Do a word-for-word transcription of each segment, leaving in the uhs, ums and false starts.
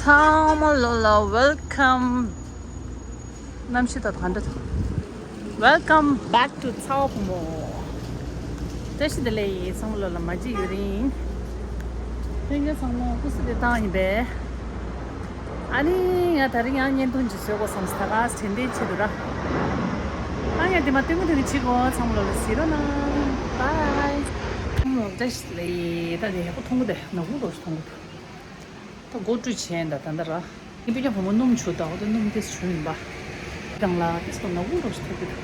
ཚང་མ་ལོ་ལ་welcome. གནམ་གཤིས་ད་ག་འདྲ་འདུག? Welcome back to ཚ་བ་བུ་མོ། བཀྲ་ཤིས་བདེ་ལེགས། ཚང་མ་ལོ་ལ་མ་བརྗེད་ཡུན་རིང་། ལྷན་རྒྱས་ཚང་མ་སྐུ་གཟུགས་བདེ་ཐང་ཡིན་པས། ཨ་ནི་ང་དེ་རིང་ཡང་བརྙན་ཐུང་ཅིག་བཟོ་དགོས་བསམ་སོང་། ད་ག་དྲན་རྟེན་ཆེད་དུ་ར། ཨ་ངས་དེ་མ་སྟོན་གི་སྟོན་གི་བྱེད་དགོས། ཚང་མ་ལོ་ལ་གཟིགས་རོགས་གནང་། Bye. ཚང་མ་ལོ་བཀྲ་ཤིས་བདེ་ལེགས། ད་དེ་ཡག་པོ་མཐོང་གི་འདུག་ན་བུ་རོགས་ཤིག་མཐོང་གི་འདུག་ད་སྒོ་བཀྲུས་བྱས་ད་ད་ད་ར། ངའི་སྤུན་ཀྱག་བུ་མོ་སྣུམ་བྱུག་ད་འོ་ད་སྣུམ་དེ་བྱུག་ཡིན་པ། གང་ལ་དེ་སོ་ན་བུ་རོགས་ཤིག་ཐུག་གི་འདུག་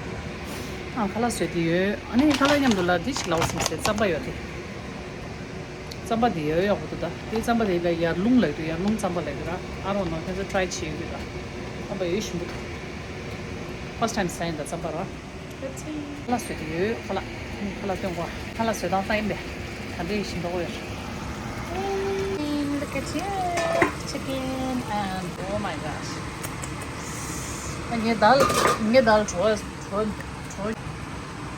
ཨ་ཁ་ལག་བཟོས་དེ་ཡོད། ཨ་ནི་ཁ་ལག་མཉམ་དུ་ལ་དེ་ཞིག་ལའོ་སིང་སེ་རྩམ་པ་ཡོད་དེ། རྩམ་པ་དེ་ཡོད་ཡག་པོ་འདུག་ད་དེ་རྩམ་པ་དེ་ལ་ཡར་ལུང་ལབ་འདུག་ཡར་ལུང་རྩམ་པ་ལབ་འདུག་ར། I don't know. ཁྱེད་ཚོ་try བྱེད་ཡོད་འདུག་ད། རྩམ་པ་ཡོད་ཞིམ་པོ་འདུག First time ཟ་ཡིན་ད་རྩམ་པ་ར། ཁ་ལག་བཟོས་ཏེ་ཡོད། ཁ་ལག་ཁ་ལག་སྟོན་གོ་ཁ་ལག་བཟོས་སྟངས་ལྟ་ཡིན་པས། ད་འདྲ་ཞིམ་པོ་ཡོད། Look at you. Chicken and oh my gosh. ངས་དལ་ངས་དལ་བྲོ་བྲོ་བྲོ།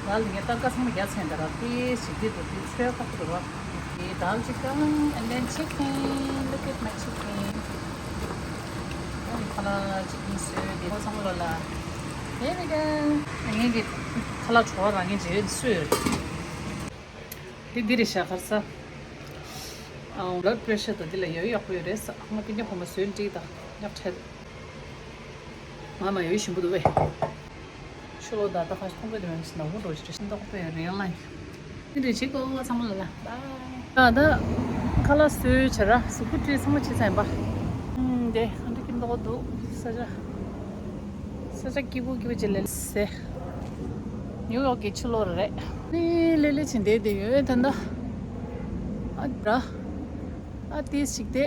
དལ་ངས་སྟར་ཀ་ཚང་མ་རྒྱག་ཚར་ད་ར། དེ་ཞིག་དེ་དུ་དེ་ཚོའི་ཁོག་ཏུ་ར། དེ་དལ་ཅིག་དང་and then chicken. Look at my chicken. ཨ་ནི་ཁ་ལག་ཅིག་ནི་བཟོས་དེ་ཁོ་ཚང་མ་ལོ་ལ། Here we go. ངས་ཀྱི་ཁ་ལག་བྲོ་བ་རང་ངས་བྱས་སུས། དེ་འདི་རེད་ཤག་ཁར་ས། ཨ་blood pressure དང་འདི་ལ་ཡོད་ཡག་པོ་ཡོད་རེད་ས། ང་སྤུན་ཀྱག་ཕོ་མོ་བཟོས་འགྲིག་དང་ཉག་ཕྲད། ང་མ་ཡོད་ཞིམ་པོ་འདུག་བས། ཤོ་ལོ་ད་ད་ཁ་ཤས་ཁོང་ཚོ་དེ་མ་ཤི་ན་འུ་འགྲོ་ཞིག་རེད་ཤིན་ཏོག་པོའི་real life། འདི་འདྲ་བྱེད་དགོས་ཚང་མ་ལ་ལ། Bye. ད་ད་ཁ་ལག་བཟོས་བྱས་ར་གཟུགས་པོ་བཀྲུས་ཚང་མ་བྱས་ཚར་ཡིན་པ། ཨུམ་དེ་ཨ་འདྲ་ཀིན་མདོག་འདུག་ས་ཆ། ས་ཆ་སྐྱིད་པོ་སྐྱིད་པོ་ཅིག་ལས་ཟེ། ནིའུ་ཡོག་གི་ཕྱི་ལོགས་རེད། ནི་ལེ་ལེ་བྱེད་བསྡད་དེ་ཡོད་ད་ད། ཨ་ར། ཨ་ཏིས་ཞིག་དེ།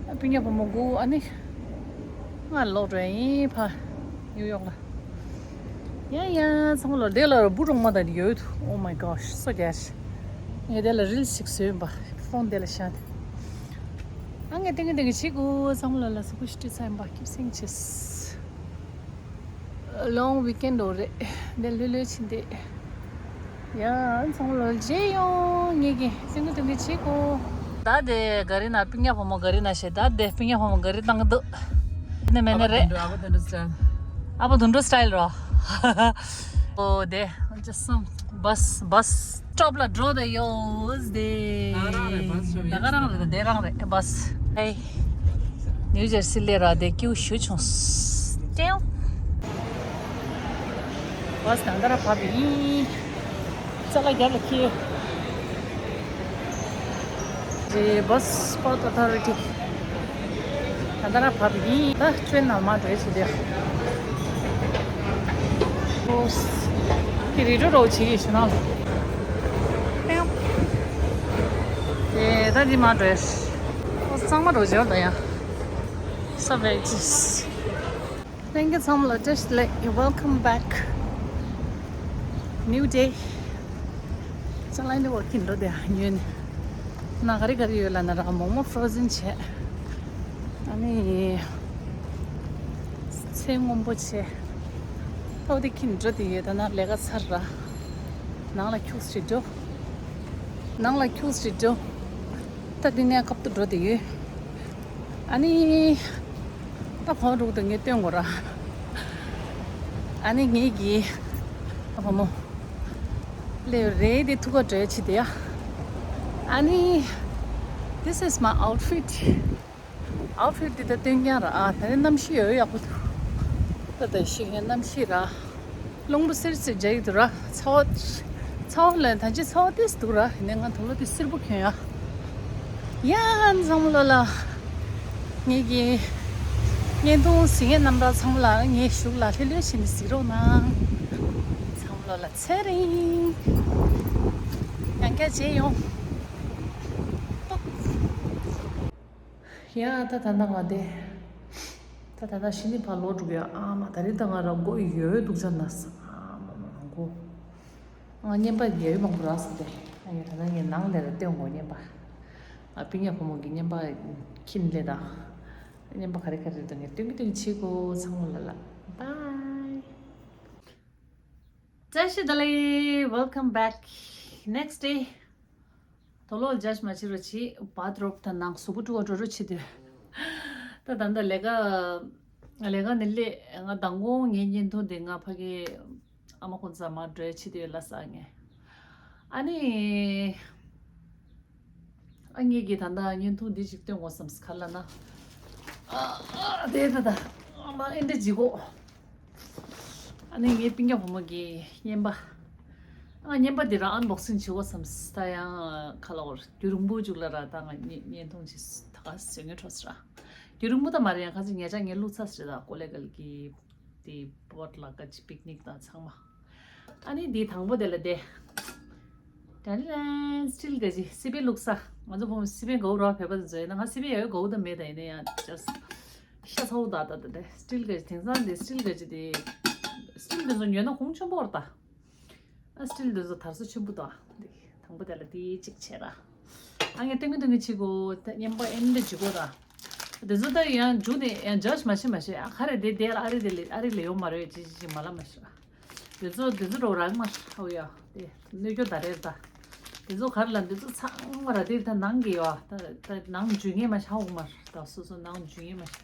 ཨ་སྤུན་ཀྱག་བུ་མོ་དགུ་ཨ་ནི། ང་ལོག་འགྲོ་ཡིན་ཕ། ནིའུ་ཡོག་ལ། ཡ་ཡ་ཚང་མ་ལོ་དེ་ལ་བུ་རོང་མ་དང་ཡོད། Oh my gosh, so ཀྱ་ཤ། ངས་དེ་ལ་རིལ་ཞིག་བཟོས་ཡིན་པ། ཕོན་དེ་ལ་བཞག་སྟེ། ཨ་ངས་ཏིང་ངེ་ཏིང་ངེ་བྱེད་དགོས་ཚང་མ་ལོ་ལ་སུ་ཁུ་ཤི་ཏི་ཚ་ཡིན་པ་keep saying cheese. Long weekend འོ་རེད། འདི་ལྷོད་ལྷོད་ཕྱིན་ཏེ། ཡ་ཚང་མ་ལོ་རྗེས་ཡོང་ངེད་ཀྱི་སེང་གེ་དུང་གི་བྱེད་གོ། ད་དེ་ག་རི་ན་སྤུན་ཉག་བུ་མོ་ག་རི་ན་ཞེ་ད་དེ་སྤུན་ཉག་བུ་མོ་ག་རི་བཏང་གི་འདུག་ནི་མེད་ནི་རེད། ཨ་བ་དུང་དུ་style. ཨ་བ་དུང་དུ་style རོ། ཨོ་དེ་just some bus bus stop ལ་འགྲོ་དེ་ཡོད་དེ། ད་ག་རང་རེད་དེ་རང་རེད་bus. Hey. New Jersey ལས་ར་དེ་ཀྱུ་ཞུ་བྱུང་། ཏེའུ། bus ད་ལྟ་ར་བབས་ཡིན། ཅ་ལག་རྒྱབ་ལ་འཁྱེར། The bus spot authority. ད་ལྟ་ར་བབས་ཡིན། ད་ཁྲོན་ནང་མ་འགྲོ་ཡི་ཆུ་དེ། ཨོ། ཀི་རི་ཀྲོ་རོ་ཆི་གི་ཤུ་ན། ཏེའུ། དེ་ད་འདི་མ་འགྲོ་ཡ། ཨོ་གཙང་མ་འགྲོ་བྱེད་ད་ཡ། Subway ཅིས། Thank you ཚང་མ་ལ་བཀྲ་ཤིས་བདེ་ལེགས། Welcome back. New day. ཅ་ལག་འདི་བ་ཀིན་འགྲོ་དེ་ཉོས་ནས། ན་ག་རེ་ག་རེ་ཡོད་ལ་ན་ར་མོག་མོག་frozen བྱས། ཨ་ནི། ཚལ་སྔོན་པོ་བྱས། ཨོ་དེ་ཀིན་འགྲོ་དེ་ཡོད་ད་ན་ལས་ཀ་ཚར་ར། ནང་ལ་ཁྱུགས་ཤིག་འགྲོ། ནང་ལ་ཁྱུགས་ཤིག་འགྲོ། ད་འདི་ནས་ཁབ་ཏུ་འགྲོ་དེ་ཡོད། ཨ་ནི། ད་ཕོ་རུག་ཏུ་ངས་སྟོན་དགོས་ར། ཨ་ནི་ངེད་ཀྱི། ད་ཕོ་མོ། ལེ་རེད་དེ་ཐུག་ག་འགྲོ་ཆི་དེ་ཡ། ཨ་ནི། This is my outfit. Outfit འདི་ད་སྟོན་རྐྱང་ར་ཨ་ད་ནི་གནམ་གཤིས་ཡོད་ཡག་པོ་འདུག་ད་ད་ཤི་ངའི་གནམ་གཤིས་ར། རླུང་བུ་སིར་སིར་རྒྱག་གི་འདུག་ར། ཚ་བ། ཚ་བ་ལ་ད་ཅི་ཚ་བ་ཏིས་འདུག་ར། ཡིན་ནའི་ང་དུག་ལོག་དེ་སེར་པོ་གྱོན་ཡ། ཡ་ཚང་མ་ལོ་ལ། ངེད་ཀྱི། བརྙན་ཐུང་གཟིགས་མཁན་རྣམ་པ་ཚང་མ་ལ་ངའི་གཞུག་ལ་ལྷོད་ལྷོད་བྱས་ནས་གཟིགས་རོགས་གནང་། ཚང་མ་ལོ་ལ་ཚེ་རིང་། ཡང་བསྐྱར་མཇལ་ཡོང་། ཏོག་ཡ་ད་ད་ལྟ་ང་དེ། ད་ད་ལྟ་ཕྱི་ནས་ཕར་ལོག་འགྲོ་གི་ཡ། ཨ་མ་ད་རེས་ད་ང་ར་མགོ་ཡོད་འདུག་ཅག་ན་ས། ཨ་མ་མ་མ་མགོ། ང་བརྙན་པ་ཡོད་མང་པོ་རག་སོང་སྟེ། ཨ་ཡ་ད་ལྟ་ངས་ནང་ལས་ར་སྟོན་དགོས་བརྙན་པ། ཨ་སྤུན་ཉག་བུ་མོ་གི་བརྙན་པ་ཁྱིམ་ལས་དང་། བརྙན་པ་ག་རེ་ག་རེ་དང་ངས་སྟོན་གི་སྟོན་གི་བྱེད་དགོས་ཚང་མ་ལ་ལ། Bye. བཀྲ་ཤིས་བདེ་ལེགས། Welcome back. Next day. དོ་ལོ་ལ་ཇ་མ་བྱེད་རོགས་བྱེད། བཱ་ཐི་རོབ་དང་ནང་གཟུགས་པོ་བཀྲུ་བ་འགྲོ་རོགས་བྱེད་དུས། ད་ད་ལྟ་ལས་ཀ་ལས་ཀ་ནི་ལས་ང་མདང་དགོང་ངའི་བརྙན་ཐུང་དེ་ང་ཕ་གི་ཨ་མ་ཁོང་ཚང་མ་འགྲོའི་ཆེད་དུ་ལ་ས་ངས། ཨ་ནི། ཨ་ངེད་ཀྱིས་ད་ལྟ་བརྙན་ཐུང་འདི་ཞིག་སྟོན་དགོས་བསམ་ག་ལ་ན། ཨ་ཨ་དེ་ད་ད་ཨ་མ་ཨེ་འདྲ་ཇི་གོ། ཨ་ནི་ངའི་སྤུན་ཀྱག་བུ་མོ་གི་བརྙན་པ། ཨ་བརྙན་པ་འདི་རང་ཨན་བོག་སིང་བྱེད་དགོས་བསམ། ད་ཡང་ག་ལ་བར་རྒྱུན་རིང་པོ་བཅུག་ལ་ར། ད་ང་བརྙན་བརྙན་ཐུང་ཅིག་ད་ག་བཟོས་ངེས་འཕྲོ་ཟེར་ར། རྒྱུན་རིང་པོ་ད་མ་རེད། ཡང་ཁ་ཅིག་ཉེ་ཆར་ངས་བླུགས་ཚར་ཟེར་ད་ཀོ་ལེ་གལ་གི། དེ་པོ་ཊི་ལག་ཀ་ཅིག་པིག་ནིག་དང་ཚང་མ། ཨ་ནི་དེ་དང་པོ་དེ་ལ་དེ། ཏན་ཏན་སི་ཊིལ་ག་ཅི་སི་པན་བླུགས་ས། ང་ཚོ་བུ་མོ་སི་པན་གའུ་ར་བོད་པ་དེ་ཚོ་ཡིན་ན། ང་སི་པན་ཡོད་གའུ་ད་མེད། ད་ཡིན་ན་ཡང་ཇ་སི་ཤ་ཚ་བོ་ད་ད་ད་དེ་སི་ཊིལ་ག་ཅི། དེང་སང་དེ་སི་ཊིལ་ག་ཅི་དེ། སི་ཊིལ་དེ་ཚོ་ཉོས་ན་གོང་ཆེན་པོ་རེད་ད། ཨ་སི་ཊིལ་འདི་ཚོ་དར་སོ་ཆེན་པོ་དང་། འདི་དང་པོ་དེ་ལ་འདི་གཅིག་བྱས་ར། ཨ་ངས་སྟོན་གི་སྟོན་གི་བྱེད་དགོས། ད་བརྙན་པ་ཨེ་འདྲ་བྱེད་དགོས་ར། འདི་ཚོ་ད་ཡང་མཇུག་ནས་ཡང་ཇ་ཇི་མ་བྱེད་མ་བྱེད། ཨ་ག་རེ་དེ་དེ་ལ་ཨ་རི་དེ་ལས་ཨ་རི་ལས་ཡོང་མ་རེད་ཅི་ཅི་ཅི་མ་ལ་མ་ཤི་ར། འདི་ཚོ་འདི་ཚོ་རོ་རག་མ་ཧའོ་ཡ། དེ་གནོད་སྐྱོ་ད་རེད་ད། འདི་ཚོ་ག་རེ་ལ་འདི་ཚོ་ཚང་མ་ར། དེ་ད་ནང་གི་ཡོ། ད་ད་ནང་འཇུ་ངེས་མ་ཤ་འོག་མ་ར། ད་སོ་སོ་ནང་འཇུ་ངེས་མ་ཤ།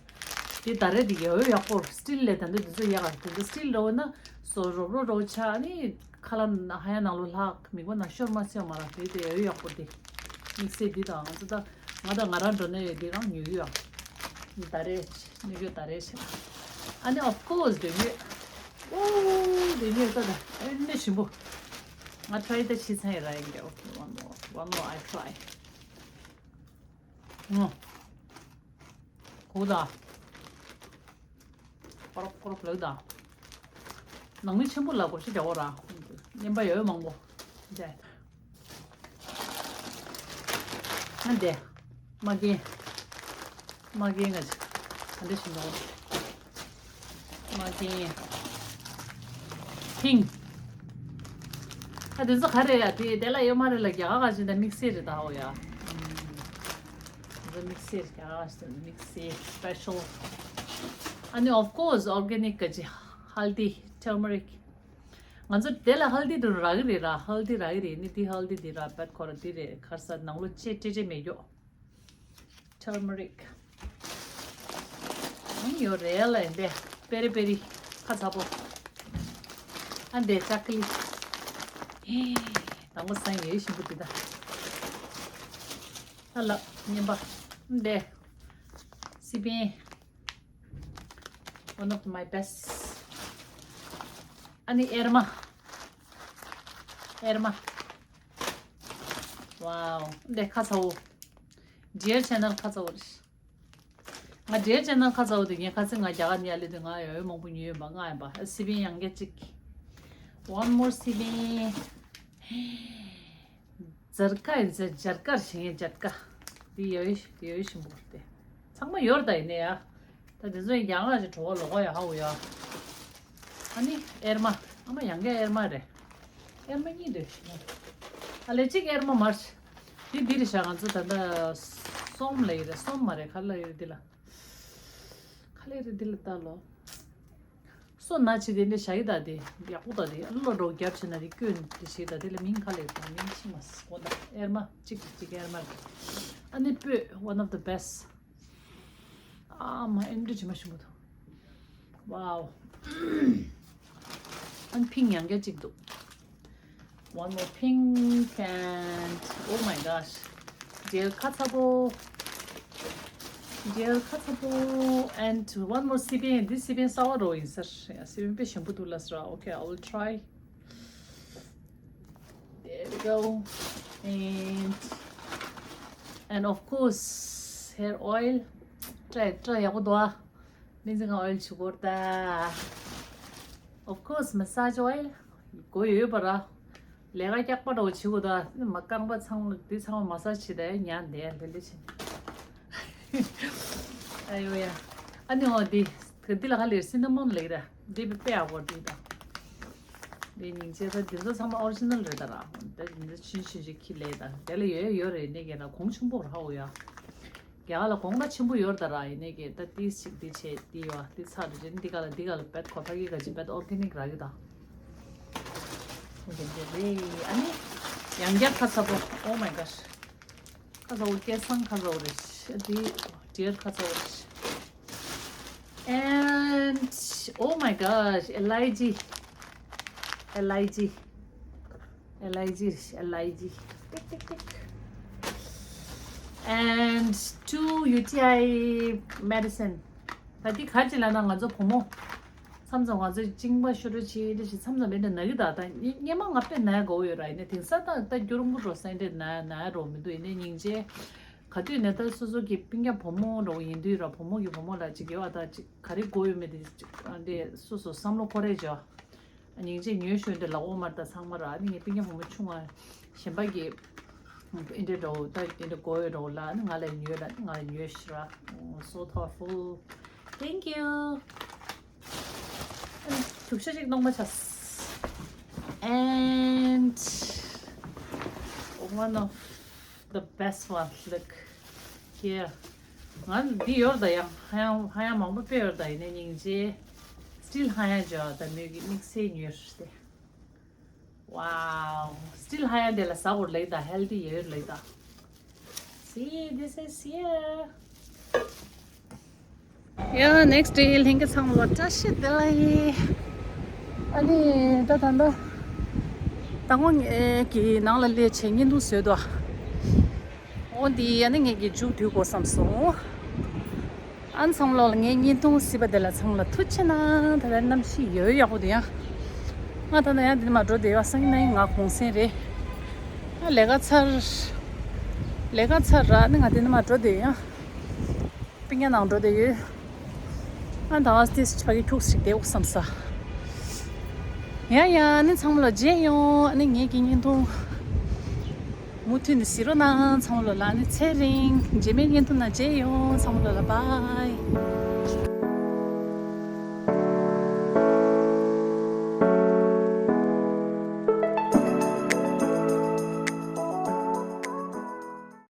དེ་ད་རེད་དེ་ཡོད་ཡག་པོ་སི་ཊིལ་ལས་ད་འདི་འདི་ཚོ་ཡག་ག་དེ་ཚོ་སི་ཊིལ་རོ་ན་སོ་རོབ་རོ་རོ་ཆ་ནི་ཁ་ལ་ཧ་ཡ་ནང་ལོ་ལྷག་མི་གོ་ན་ཤོར་མ་སེ་མ་ར། དེ་དེ་ཡོད་ཡག་པོ་དེ་དམིགས་བསལ་འདི་དང་ང་ཚོ་ད་ང་ད་ང་རང་འགྲོ་ནས་ཡོད་དེ་རང་ཉོ་གི་ཡོད། ད་རེད་ཉོ་གི་ད་རེད་ཆ། ཨ་ནི་of course དེ་ཉོས། ཨོ་དེ་ཉོས་ད་ད་ཨེ་ནི་ཞིམ་པོ། ང་ཊ་རའི་ད་ཕྱི་ཚན་ཡི་ར་ཡིན་གི། Okay, one more, one more I try. ཨང་། གོ་ད། ཀོ་རོབ་ཀོ་རོབ་ལགས་ད། ནང་མི་ཆེན་པོ་ལ་གོ་ཤེས་རྒྱག་འོ་ར། བརྙན་པ་ཡོད་མང་པོ། འདི། ཨ་འདི། མ་གིན། མ་གིན་ག་ཅི། ག་འདྲ་ཞིག་འདུག་མ་གིན། ཕིང་། ཨ་དེ་ཚོ་ག་རེ་ཡ། དེ་དེ་ལ་ཡོད་མ་རེད་ལ། རྒྱ་གར་ག་ཅི་འདྲ་དམིགས་བསལ་རེད་ད་ཧོ་ཡ། དེ་ཚོ་དམིགས་བསལ་རྒྱ་གར་ག་ཅི་འདྲ་དམིགས་བསལ་སི་པེ་ཤལ། ཨ་ནི་of course organic ག་ཅི། ཧལ་དི་ཊར་མ་རིག་ང་ཚོ་དེ་ལ་ཧལ་དི་དུ་རག་གི་རེད་ར། ཧལ་དི་རག་གི་རེད། ནི་དེ་ཧལ་དི་དེ་ར་བད་ཁོ་ར་དེ་རེད། ཁར་ས་ནང་ལོ་ཅེ་ཅེ་ཅེ་མེད་ཡོ། ཊར་མ་རིག་ཨང་ཡོད་རེད་ལ། ཡིན་པས་པེ་རི་པེ་རི་ཁ་ཚ་པོ། ཨ་འདས་ཅག་ཀི་ལི། དང་པོ་སང་ཡོད་ཞིམ་པོ་དེ་ད། ཨ་ལ་ཉན་པ། འདས། སི་པན། One of my best. ཨ་ནི་ཨེར་མ། ཨེར་མ། Wow འདས་ཁ་ཚ་བོ། ཇེར་ཆེ་ནལ་ཁ་ཚ་བོ་རེད། ང་ཇེར་ཆེ་ནལ་ཁ་ཚ་བོ་དེ་ངས་ཁ་སང་ང་རྒྱ་གར་ནས་ཡར་སླེབས་དུས་ང་ཡོད་མང་པོ་ཉོས་ཡོད་པ། ང་ཡིན་པ་སི་པན་ཡང་བསྐྱར་གཅིག One more སི་པན། ཛར་ཀ་ཡིན་ཟེར། སྦྱར་ཀར་ཞིག་ཡིན། སྦྱར་ཀ་འདི་ཡོད་ཡོད་ཞིམ་པོ་རེད། ཚང་མ་ཡོད་ད་ཡིན་ནས་ཡ། ད་དེ་ཚོ་ཡང་ང་ཞིག་བྲོ་བ་ལོག་ག་ཡ་ཧ་འུ་ཡ། ཨ་ནི་ཨེར་མ། ཨ་མ་ཡང་ག་ཨེར་མ་རེད། ཨེར་མ་གཉིས་འདོད་ཞིག་ཨ་ལས་གཅིག་ཨེར་མ་མར། འདི་འདི་རེད་ཤག་ང་ཚོ་ད་ལྟ་སོམ་ལ་ཡི་རེད། སོམ་མ་རེད། ག་ལ་ཡི་རེད་འདི་ལ། ག་ལ་ཡི་རེད་འདི་ལ་ལྟ་ལོ། སོ་ན་ཆེ་དེ་འདྲ་བཞག་ཡི་ད་དེ་ཡག་པོ་ད་དེ་ཨ་ལོ་རོ་རྒྱབ་བྱས་ན་དེ་སྐྱོན་དེ་ཞིག་ད་དེ་ལ་མིང་ག་ལེར་ད་མིང་ཤི་མ་སོ་ད་ཨེར་མ་གཅིག་གཅིག་ཨེར་མ་རེད། ཨ་ནི་སྤོས་one of the best། ཨ་མ་ཨེམ་འདྲ་ཇི་མ་ཞིམ་པོ་འདུག Wow ཨ་ནི་ཕིང་ཡང་བསྐྱར་གཅིག་འདུག One more pink and oh my gosh. ཇེལ་ཁ་ཚ་པོ། ཇེལ་ཁ་ཚ་པོ། And one more སི་པན། འདི་སི་པན་གསར་བ་རོ་ཡིན་ས་རེད། སི་པན་དཔེ་ཞིམ་པོ་འདུག་ལ་ཟེར། Okay, I will try. There we go. And and of course hair oil. Try try ཡག་པོ་འདུག་ཨ། མི་ཚེ་གང་ཨོལ་བྱེད་དགོས་ད། Of course massage oil དགོས་ཡོད་པ་ར། ལས་ཀ་སྐྱག་པ་འདྲ་བོ་བྱེད་དགོས་ད། མ་རྐང་པ་ཚང་མ་འདི་ཚང་མ་མ་སཱ་ཇི་བྱེད་ད་ཉན་བསྡད་ལེ་ལེ་བྱེད། ཨ་ཡོ་ཡ། ཨ་ནི་འོ་འདི། འདི་ལ་ཁ་ལེར་སི་ན་མོན་ལེགས་ར། འདི་པེ་པེ་ཨ་བོ་འདི་ད། འདི་སྙིང་རྗེ་ད། འདི་ཚོ་ཚང་མ་ཨོ་རི་ཇི་ནལ་རེད་ད་ར། ད་འདི་ཚོ་ཆུན་ཆུན་ཞིག་ཁྱི་ལེ་ད། དེ་ལ་ཡོད་ཡོད་རེད་ནས་ཀྱེ་ན་གོང་ཆུང་པོ་ར་ཧ་འུ་ཡ། རྒྱ་གར་ལ་གོང་ད་ཆེན་པོ་ཡོད་ད་ར། ཡིན་ནའི་གི་ད་ཏིས་ཅིག་འདི་བྱས་འདི་ཡོད་འདི་ཚར་དུ་ཅན་འདི་ག་ལ་འདི་ག་ལ་བེད་ཁོ་ཕ་གི་ག་ཅི་བེད་ཨོར་གེ་ནིག་རག་གི་ད། འདི་འདི་རེད། ཨ་ནི་ཡང་བསྐྱར་ཁ་ཚ་པོ། Oh my gosh. ཁ་ཚ་པོ་སྐལ་བཟང་ཁ་ཚ་པོ་རེད། འདི་ Dear ཁ་ཚ་བ་རེད། And oh my gosh, L I G, L I G, L I G, L I G. Tick, tick, tick. And two U T I medicine. ད་འདི་ག་ཅི་ལབ་ན་ང་ཚོ་བུ་མོ། མཚམས་མཚམས་ང་ཚོ་གཅིན་པ་ཤོར་འགྲོ་ཆེ་འདྲ་ཞིག་མཚམས་མཚམས་མེད་འདྲ་ན་གི་ད་ད་སྔོན་མ་ང་དཔེ་ན་དགོས་ཡོད་ར། ཡིན་ནའི་དེང་སང་ད་ད་རྒྱུན་རིང་པོ་འགྲོ་སེང་འདྲ་ན་ན་རོ་མི་འདུག་ཡིན་ནའི་སྙིང་རྗེ། ག་དུས་ནས་ད་སོ་སོ་གི་སྤུན་ཀྱག་བུ་མོ་འདྲ་བོ་ཡིན་དུས་ར་བུ་མོ་གི་བུ་མོ་ལ་ཅིག་ཡོད་ཨ། ད་ཅིག་ག་རེ་དགོས་ཡོད་མེད་དེ་ཅིག་ཨ་འདྲས་སོ་སོ་བསམ་བློ་འཁོར་རེ་བྱོས། སྙིང་རྗེ་ཉོས་ཤོད་འདྲ་ལ་འོ་མར་ད་ཚང་མ་ར་ཨ་ནི་ངའི་སྤུན་ཀྱག་བུ་མོ་ཆུང་བ་གཞན་པ་གི་ཨིན་འདྲ་འདྲ་བོ་ད་ཨིན་འདྲ་དགོས་ཡོད་འདྲ་བོ་ལ་ཨ་ནི་ང་ལ་ཉོས་ལ་ང་ལ་ཉོས་ཤི་ར། So thoughtful. Thank you. རྒྱུག་ཤ་ཅིག་གཏོང་མ་ཆགས། And one of the best one, look here. ང་འདི་ཡོད་ད་ཡང་ཧ་ཡང་ཧ་ཡང་མང་པོ་དཔེ་ཡོད་ད་ཡིན་ནའི་སྙིང་རྗེ། Still ཧ་ཡང་འཇོག་ད་མོས་ཀྱི་དམིགས་བསལ་ཉོས་ཏེ། Wow, still ཧ་ཡང་དེ་ལ་ཟ་བོར་ལེགས་ད་healthy ཡོད་ལེགས་ད། See, this is here. Yeah, next day ལྷན་རྒྱས་ཚང་མ་ལ་བཀྲ་ཤིས་བདེ་ལེགས། ཨ་ནི་ད་ད་ད་ད་ངོ་ངེད་ཀྱི་ནང་ལ་སླེབས་བྱས་བརྙན་ཐུང་བཟོས་འདུག་འོ་འདི་ཨ་ནི་ངེད་ཀྱི་མཇུག་བསྡུ་དགོས་བསམ་སོང་། ཨ་ནི་ཚང་མ་ལོག་ལ་ངའི་བརྙན་ཐུང་གཟིགས་པ་དེ་ལ་ཚང་མ་ལ་ཐུགས་རྗེ་ཆེ་གནང་། ད་ལྟ་གནམ་གཤིས་ཡོད་ཡག་པོ་འདུག་ཡང་ང་ད་ལྟ་ཡང་འདི་ནས་མར་འགྲོ་བསྡད་ཡོད། སང་ཉིན་ང་གུང་སེང་རེད། ཨ་ལས་ཀ་ཚར། ལས་ཀ་ཚར་ར་ཨ་ནི་ང་འདི་ནས་མར་འགྲོ་བསྡད་ཡོད་ཡང་། སྤུན་ཀྱག་ནང་འགྲོ་བསྡད་ཡོད། ཨ་ད་ང་ཏིས་ཕ་གི་ཁྱུག་ཞིག་བསྡད་འོག་བསམ་ས། ཡ་ཡ་ཨ་ནི་ཚང་མ་ལ་མཇལ་ཡོང་། ཨ་ནི་ངེད་ཀྱི་བརྙན་ཐུང་མུ་མཐུད་ནས་གཟིགས་རོགས་གནང་། ཚང་མ་ལ་ཨ་ནི་ཚེ་རིང་རྗེས་མའི་བརྙན་ཐུང་ནང་མཇལ་ཡོང་། ཚང་མ་ལ་bye.